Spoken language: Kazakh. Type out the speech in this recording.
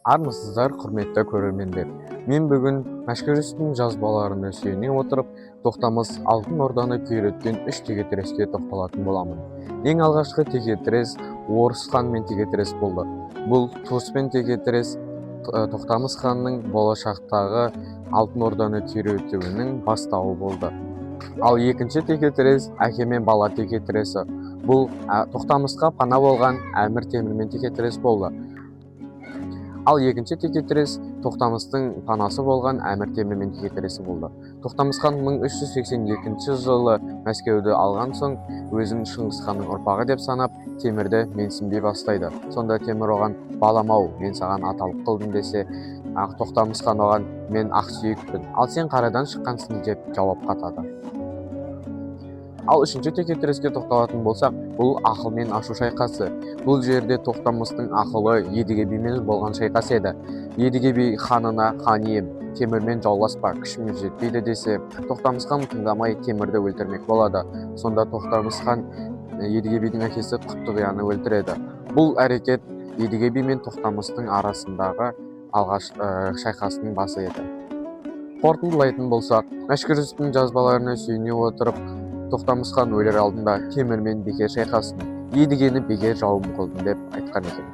Армысыздар, құрметті көрермендер! Мен бүгін Мәшһүр Жүсіптің жазбаларына сүйене отырып, Тоқтамыс Алтын Орданы күйреткен үш текетіреске тоқталатын боламын. Ең алғашқы текетірес Орыс ханмен текетірес болды. Бұл туыспен текетірес Тоқтамыс ханның болашақтағы Алтын Орданы күйретуінің бастауы болды. Ал екінші текетірес әке мен бала текетіресі. Бұл Тоқтамысқа пана болған Әмір Темірмен текетірес болды. Ал екінші текетірес Тоқтамыстың панасы болған Әмір Темірмен текетіресі болды. Тоқтамыс хан 1382 жылы Мәскеуді алған соң, өзін Шыңғыс ханның ұрпағы деп санап, Темірді менсінбей бастайды. Сонда Темір оған: «Балам ау, мен саған аталық қылдым», – десе, Тоқтамыс хан оған: «Мен ақсүйекпін, ал сен қарадан шыққансың», – деп жауап қатады. Ал үшінші текетіреске тоқталатын болсақ, бұл ақыл мен ашу шайқасы. Бұл жерде Тоқтамыстың ақылы Едіге бимен болған шайқас еді. Едіге би ханына: «Хан ием, Темірмен жауласпа, күшіміз жетпейді», – десе, Тоқтамыс хан тыңдамай, Темірді өлтірмек болады. Сонда Тоқтамыс хан Едіге бидің әкесі Құттығияны өлтіреді. Бұл әрекет Едіге би мен Тоқтамыстың арасындағы алғаш шайқасының басы еді. Қорытындылайтын болсақ, Мәшһүр Жүсіптің жазбаларына сүйене отырып, Тоқтамыс хан өлер алдында: «Темірмен бекер шайқастым, Едігені бекер жауым қылдым», – деп айтқан екен.